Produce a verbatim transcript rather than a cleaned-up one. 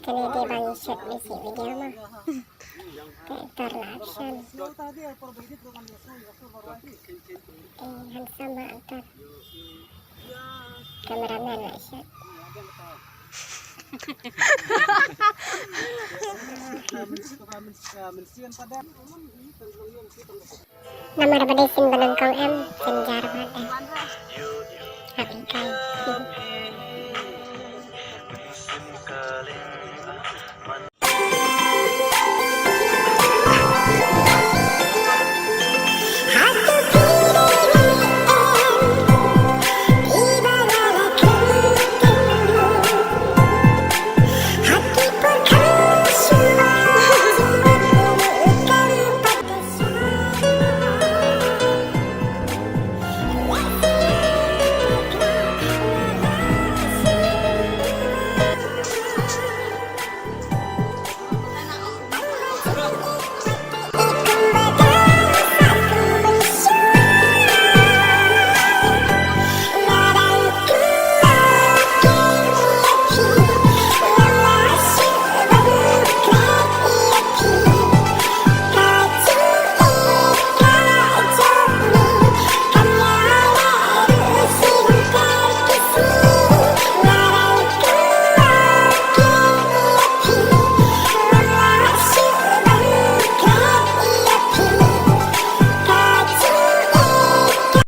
Kane dei ba ngi shoot basic video mo. Te actor la action. Eh, handsome ma actor. Cameraman la shoot. Namar ba dei sien ba nyngkong em, jan jar bha eh. Hap hikai.